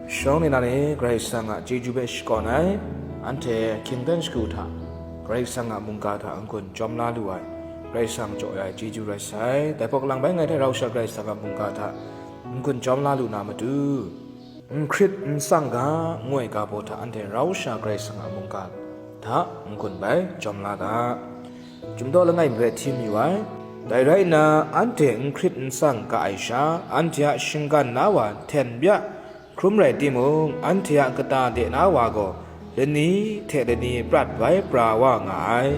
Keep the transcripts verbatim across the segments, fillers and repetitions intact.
Shawng ni na ni Karai Kasang a chyeju hpe shakawn ai, anhte hkying dan shagu hta, Karai Kasang a mungga hta n-gun chyawm la lu ai, Karai Kasang jaw ai chyeju rai sai. Dai hpawk lang bai ngai hte rau sha Karai Kasang a mungga hta n-gun chyawm la lu na matu, n hkrit n tsang ga, ngoi ga baw hta anhte rau sha Karai Kasang a mungga hta n-gun bai chyawm la ga. Chyum daw langai mi hpe hti mayu ai. Dai rai nna, anhte n hkrit n tsang ga ai sha, anhte a shinggan na wa hten bya hkrum rai timung, anhte a kata de na wa gaw lani hte lani prat bai pra wa nga ai.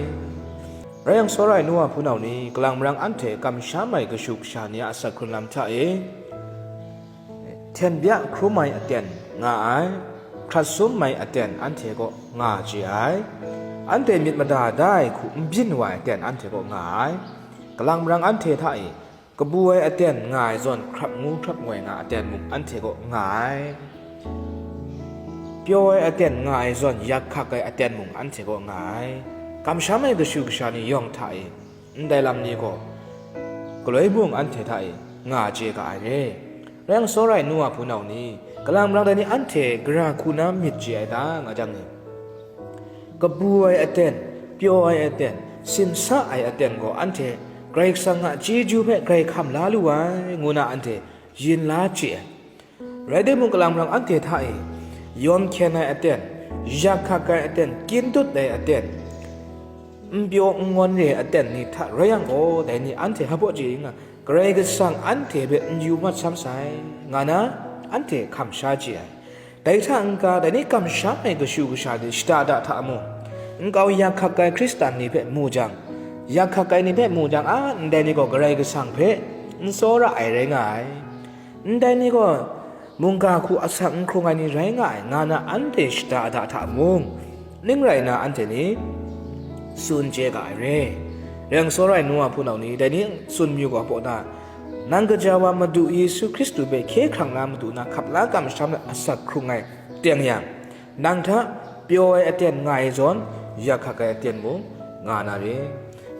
Rai yang, tsawra ai nu wa hpunau ni, kalang marang anhte kamsham ai kashu kasha ni a asak hkrun lam hta e, hten bya hkrum ai aten nga ai, hkrat sum ai aten anhte kaw nga chye ai. Anhte myit mada da ai hku n byin wa ai aten anhte kaw nga ai. Kalang marang anhte hta e, kabu ai aten nga ai zawn, hkrap ngu hkrap ngoi nga aten mung anhte kaw nga ai. Pyaw ai aten nga ai zawn, yak hkak ai aten mung anhte kaw nga ai. Kamsham ai kashu kasha ni yawng hta e, ndai lam ni gaw galoi mung anhte hta e nga chye ga ai re. Rai yang, tsawra ai nu wa hpunau ni, kalang marang dai ni anhte gara hku na myit chye ai ta, nga jang ni, kabu ai aten, pyaw ai aten, simsa ai aten gaw anhte Karai Kasang a chyeju hpe grai hkam la lu ai, ngu na anhte yin la chye ai. Rai timung, kalang marang anhte hta e, yawn hkyen ai aten, yak hkak ai aten, kyin dut ai aten, n pyaw n ngawn re ai aten ni hta rai yang gaw, dai ni anhte hpa chye nga, Karai Kasang anhte hpe n yu mat sam sai, nga na anhte hkam sha chye ai. Dai hta n-ga, dai ni kamsham ai kashu kasha ni shada da hta mung, nkau yak hkak ai Hkristan ni hpe mu jang, yak hkak ai ni hpe mu jang, a ndai ni gaw Karai Kasang hpe n tsawra ai rai nga ai. Ndai ni gaw mungga hku asak n hkrung ai ni rai nga ai, nga na anhte shada da hta mung, ning rai nna anhte ni tsun chye ga ai re. Rai yang, tsawra ai nu wa hpunau ni, dai ni tsun mayu ga hpaw na, nang kaja wa Madu Yesu Hkristu hpe hkye hkrang na matu na hkap la kamsham na asak hkrung ai teng yang, nang hta pyaw ai aten nga ai zawn, yak hkak ai aten mung nga na re.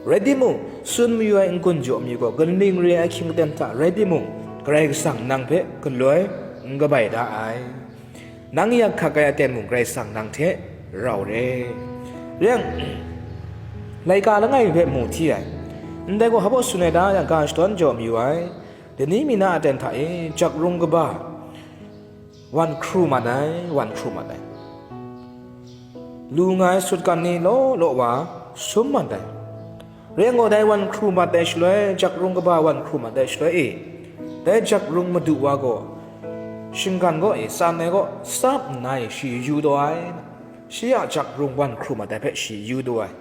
Rai timung, tsun mayu ai n-gun jaw mi gaw kaning re ai hkying aten hta rai timung, Karai Kasang nang hpe galoi n kabai da ai. Nang yak hkak ai aten mung Karai Kasang nang hte rau re. Rai yang, laika langai mi hpe mu hti ai. Ndai gaw hpa baw tsun ai ta yang, ga shadawn jaw mayu ai. Dai ni mi na aten hta e, jak rung kaba wan hkru mat ai, wan hkru mat ai. Lu nga ai sutgan ni law law wa sum mat ai. Rai yang gaw, dai wan hkru mat ai shaloi, jak rung kaba wan hkru mat ai shaloi e, dai jak rung madu wa gaw, shinggan gaw e, tsan ai gaw tsap nna e shi yu taw ai. Shi a jak rung wan hkru mat ai hpe shi yu taw ai.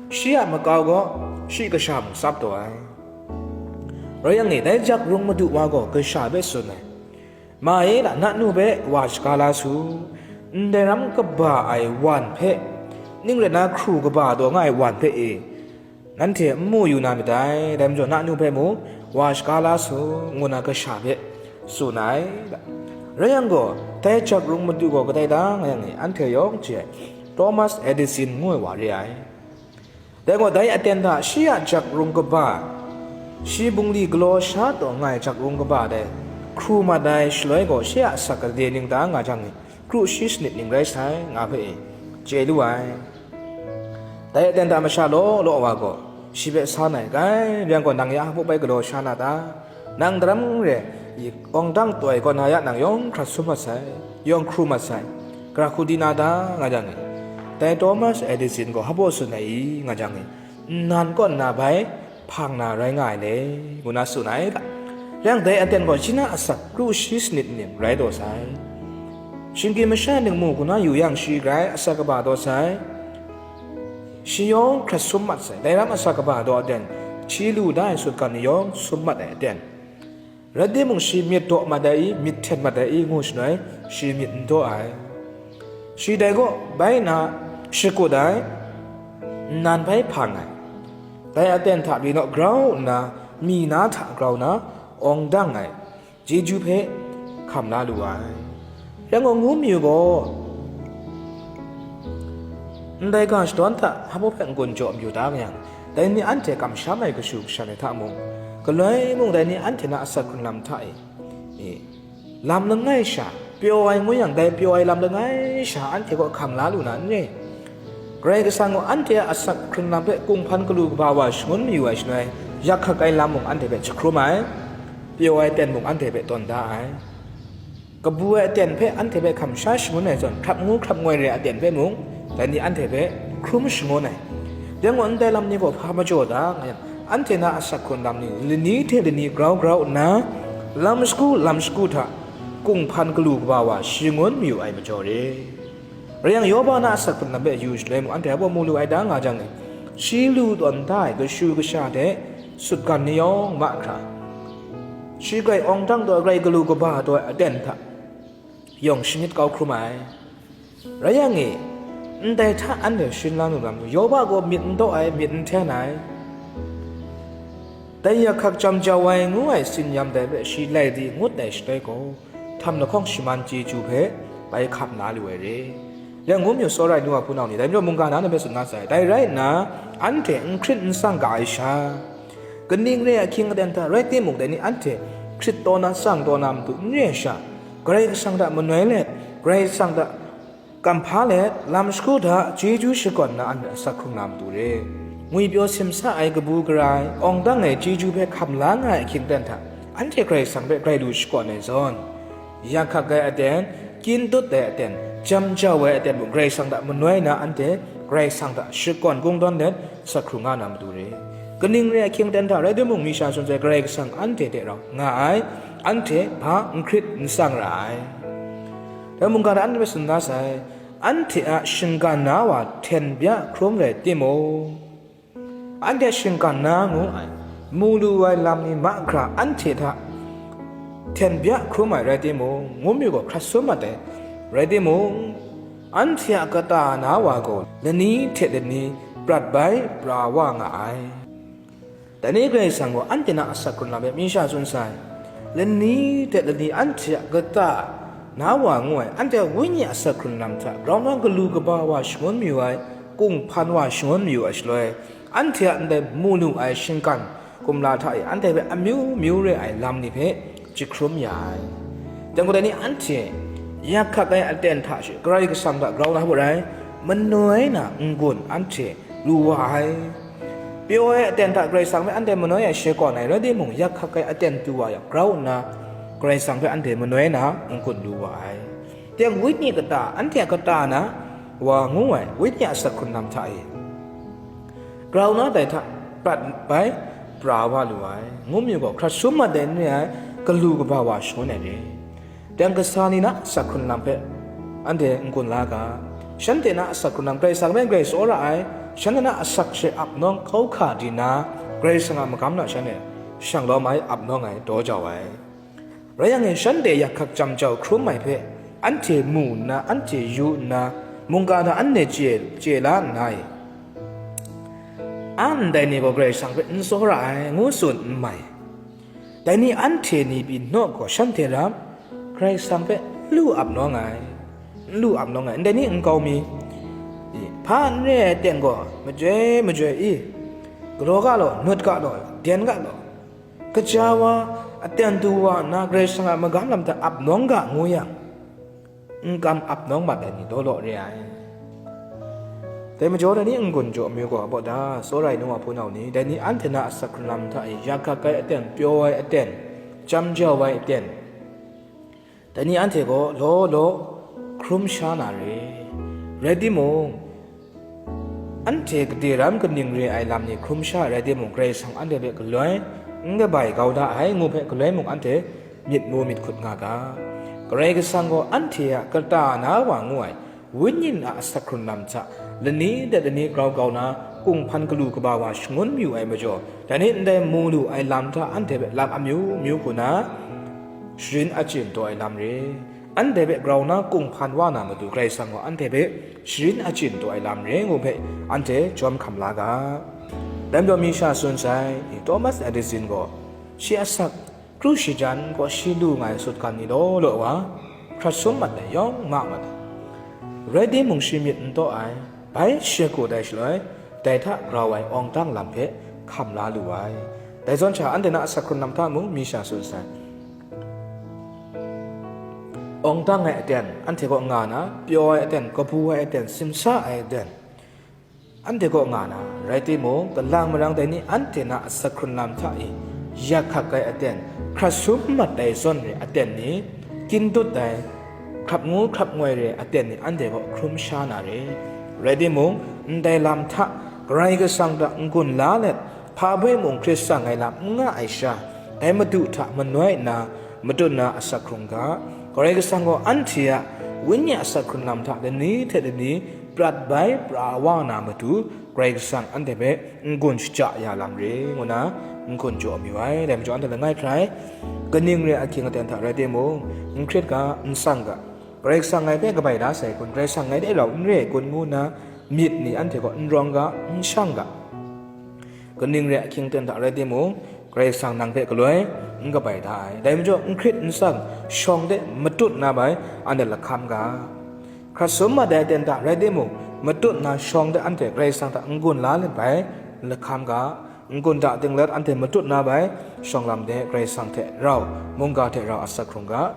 Shi a makau gaw shi kasha mung tsap taw ai. Rai yang e, dai jak rung madu wa gaw kasha hpe tsun ai. Ma e la, na nu hpe wa shaga la su, ndai ram kaba ai wan hpe, ning rai na hkru kaba taw nga ai wan hpe e, nanhte n mu yu na myit dai, dai majaw na nu hpe mung wa shaga la su, ngu na kasha hpe tsun ai. Rai yang gaw, dai jak rung madu gaw kadai da nga yang e, anhte yawng chye ai, Thomas Edison ngu ai wa re ai. Dai gaw, dai aten hta shi a jak rung kaba, shi bungli galaw sha taw nga ai jak rung kaba dai hkru mat ai shaloi gaw, shi a asak gade ning ta nga jang ni, kru shi sanit ning rai sai, nga hpe e chye lu ai. Dai aten hta masha law law wa gaw, shi hpe san ai, "Gai, rai yang gaw, nang ya hpa bai galaw sha na ta? Nang daram re, awng dang taw ai kaw na ya nang yawng hkrat sum mat sai, yawng hkru mat sai, gara hku di na ta?" nga jang e, dai Thomas Edison gaw hpa baw tsun ai i, nga jang e, "Nnan kaw nna bai hpang na rai nga ai le," ngu na tsun ai ga. Rai yang, dai aten gaw shi na asak kru shi sanit ning rai taw sai. Shinggyim masha ning mu hku na yu yang, shi grai asak kaba taw sai. Shi yawng hkrat sum mat sai. Dai ram asak kaba taw aten, shi lu da ai sutgan ni yawng sum mat ai aten. Rai timung, shi myit daw mat ai i, myit hten mat ai i, ngu shaloi, shi myit n daw ai. Shi dai kaw bai nna shakut ai, nnan bai hpang ai. Dai aten hta ri naw grau nna, mi na hta grau na, awng dang ai, chyeju hpe hkam la lu ai. Rai yang gaw, ngu mayu gaw, ndai ga shadawn hta hpa baw hpe n-gun jaw mayu da yang, dai ni anhte kamsham ai kashu kasha ni hta mung, galoi mung dai ni anhte na asak hkrun lam hta e, e, lam langai sha, pyaw ai ngu yang, dai pyaw ai lam langai sha anhte kaw hkam la lu na n re. Karai Kasang gaw anhte a asak hkrun lam hpe kunghpan galu kaba wa shangun mayu ai shaloi, yak hkak ai lam mung anhte hpe jahkrum ai, pyaw ai aten mung anhte hpe tawn da ai. Kabu ai aten hpe anhte hpe hkam sha shangun ai zawn, hkrap ngu hkrap ngoi re ai aten hpe mung, dai ni anhte hpe hkrum shangun ai. Dai gaw ndai lam ni gaw hpa majaw da nga yang, anhte na asak hkrun lam ni lani hte lani grau grau nna, lam shagu lam shagu hta kunghpan galu kaba wa shangun mayu ai majaw re. Rai yang, Yoba na asak hkrun lam hpe yu shaloi mung, anhte a baw mu lu ai da nga jang e, shi lu tawn da ai kashu kasha hte sutgan ni yawng mahkra, shi grai awng dang taw ai, grai galu kaba taw ai aten hta yawng shingit kau hkrum ai. Rai yang e, ndai hta anhte sharin la nu lam, Yoba gaw myit n daw ai, myit n hten ai. Dai yak hkak jam jau ai ngu ai tsin-yam dai hpe shi lai di ngut ai shaloi gaw, htam lahkawng shaman chyeju hpe bai hkam la lu ai re. Yang ngu myu tsawra ai nu wa hpunau ni, dai majaw mungga na na hpe tsun nga sai. Dai rai nna, anhte n hkrit n tsang ga ai sha, kaning re ai ahkying aten hta rai timung, dai ni anhte hkrit taw na, tsang taw na matu n re ai sha, Karai Kasang hta manoi let, Karai Kasang hta kamhpa let, lam shagu hta chyeju shakawn na anhte asak hkrung na matu re. Ngwipyaw simsa ai, kabu gara ai, awng dang ai chyeju hpe hkam la nga ai ahkying aten hta, anhte Karai Kasang hpe grai lu shakawn ai zawn, yak hkak ai aten, kyin dut ai aten, jam jau ai aten mung Karai Kasang hta manoi na anhte Karai Kasang hta shakawn kungdawn let, asak hkrung nga na matu re. Kaning re ai ahkying aten hta rai timung, mi sha tsun sai, Karai Kasang anhte hte rau nga ai, anhte hpa n hkrit n tsang ra ai. Dai mungga hta anhte hpe tsun da sai, anhte a shinggan na wa hten bya hkrum rai timung, anhte a shinggan na ngu ai, mu lu ai lam ni mahkra anhte hta hten bya hkrum ai rai timung, ngu myu gaw hkrat sum mat ai rai timung, anhte a kata na wa gaw lani hte lani prat bai pra wa nga ai. Dai ni Karai Kasang gaw anhte na asak hkrun lam hpe mi sha tsun sai. Lani hte lani anhte a kata na wa ngu ai, anhte a wenyi asak hkrun lam hta grau na galu kaba wa shangun mayu ai, kunghpan wa shangun mayu ai shaloi, anhte a ndai mu lu ai shinggan kumla hta e anhte hpe amyu myu re ai lam ni hpe jahkrum ya ai. Dai gaw, dai ni anhte yak hkak ai aten hta she Karai Kasang hta grau na hput rai, manoi na n-gun anhte lu wa ai. Pyaw ai aten hta Karai Kasang hpe anhte manoi ai shakawn ai rai timung, yak hkak ai aten tu wa yang, grau nna Karai Kasang hpe anhte manoi na n-gun lu wa ai. Teng wit ni kata, anhte a kata na wa ngu ai, wit ni a asak hkrun lam hta e grau na dai hta prat bai pra wa lu ai, ngu myu gaw hkrat sum mat ai n re ai, galu kaba wa shangun ai re. Teng kasa ni na asak hkrun lam hpe anhte n-gun la ga. Shanhte na asak hkrun lam Karai Kasang hpe grai tsawra ai, shanhte na asak she ap nawng hkau hka di na, Karai Kasang a magam na shanhte shang lawm ai, ap nawng ai, daw jau ai. Rai yang e, shanhte yak hkak jam jau hkrum ai hpe anhte mu nna, anhte yu nna, mungga hta anhte chye, chye la nna e, a ndai ni gaw Karai Kasang hpe n tsawra ai, ngu tsun n mai. Dai ni anhte ni pyi naw gaw, shanhte ram Karai Kasang hpe n lu ap nawng ai, n lu ap nawng ai, ndai ni nkau mi, i, hpa n re ai aten gaw majoi majoi i, galaw ga law, nut ga law, den ga law, kaja wa, aten du wa nna Karai Kasang a magam lam hta ap nawng ga ngu yang, n kam ap nawng mat ai ni daw law re ai. Dai majaw, dai ni n-gun jaw amyu gaw, a baw da, tsawra ai nu wa hpunau ni, dai ni anhte na asak hkrun lam hta e yak hkak ai aten, pyaw ai aten, jam jau ai aten, dai ni anhte gaw law law hkrum sha na re. Rai timung, anhte gade ram kaning re ai lam ni hkrum sha ai rai timung, Karai Kasang anhte hpe galoi n kabai kau da ai, ngu hpe galoi mung anhte myit mu myit hkut nga ga. Karai Kasang gaw anhte a kata na wa ngu ai, wenyi a asak hkrun lam hta, lani hte lani grau grau na, kunghpan galu kaba wa shangun mayu ai majaw, dai ni ndai mu lu ai lam hta anhte hpe lam amyu myu hku na, sharin achyin taw ai lam re. Anhte hpe grau na kunghpan wa na matu Karai Kasang gaw anhte hpe sharin achyin taw ai lam re ngu hpe anhte jawm hkam la ga. Dai majaw mi sha tsun sai, Thomas Edison gaw shi asak kru shi jan gaw shi lu nga ai sutgan ni law law wa, hkrat sum mat ai, yawng ma mat ai. Rai timung shi myit n taw ai, bai shakut ai shaloi, dai hta grau ai awng dang lam hpe hkam la lu ai. Dai zawn sha, anhte na asak hkrun lam hta mung mi sha tsun sai. awng dang ai aten, anhte kaw nga na, pyaw ai aten, kabu ai aten, simsa ai aten, anhte kaw nga na, rai timung, kalang marang dai ni anhte na asak hkrun lam hta e, yak hkak ai aten, hkrat sum mat ai zawn re aten ni, kyin dut ai, hkrap ngu hkrap ngoi re aten ni anhte kaw hkrum sha na re. Rai timung, ndai lam hta Karai Kasang hta n-gun la let, hpa bai mung hkrit tsang ai lam n nga ai sha, dai Madu hta manoi nna, matut na asak hkrung ga, Karai Kasang gaw anhte a wenyi a asak hkrun lam hta lani hte lani prat bai pra wa na matu, Karai Kasang anhte hpe n-gun shaja ya lam re, ngu na n-gun jaw mayu ai. Dai majaw anhte langai hkrai, kaning re ahkying aten hta rai timung, n hkrit ga, n tsang ga, Karai Kasang ngai hpe kabai da sai kun, Karai Kasang ngai de rau n re ai kun, ngu na myit ni anhte kaw n rawng ga, n shang ga. Kaning re ahkying aten hta rai timung, Karai Kasang nang hpe galoi n kabai da ai. Dai majaw, n hkrit n tsang, shawng de matut na bai, anhte lahkam ga. Hkrat sum mat ai aten hta rai timung, matut na shawng de anhte Karai Kasang hta n-gun la let bai, lahkam ga. N-gun da dinglet anhte matut na bai, shawng lam de Karai Kasang hte rau, mungga hte rau asak hkrung ga.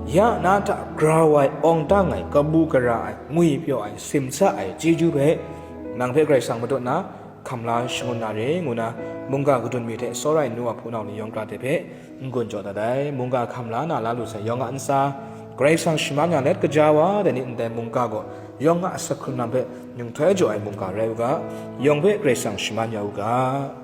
Ya na hta grau ai, awng dang ai, kabu gara ai, ngwi pyaw ai, simsa ai chyeju hpe, nang hpe Karai Kasang matut na, hkam la shangun na re, ngu na, mungga kadun mi hte tsawra ai nu wa hpunau ni yawng kra hte hpe n-gun jaw dat ai. Mungga hkam la na la lu sai yawng a ntsa, Karai Kasang shaman ya let, kaja wa dai ni ndai mungga gaw yawng a asak hkrun lam hpe nyung htoi jaw ai mungga rai u ga, yawng hpe Karai Kasang shaman ya u ga.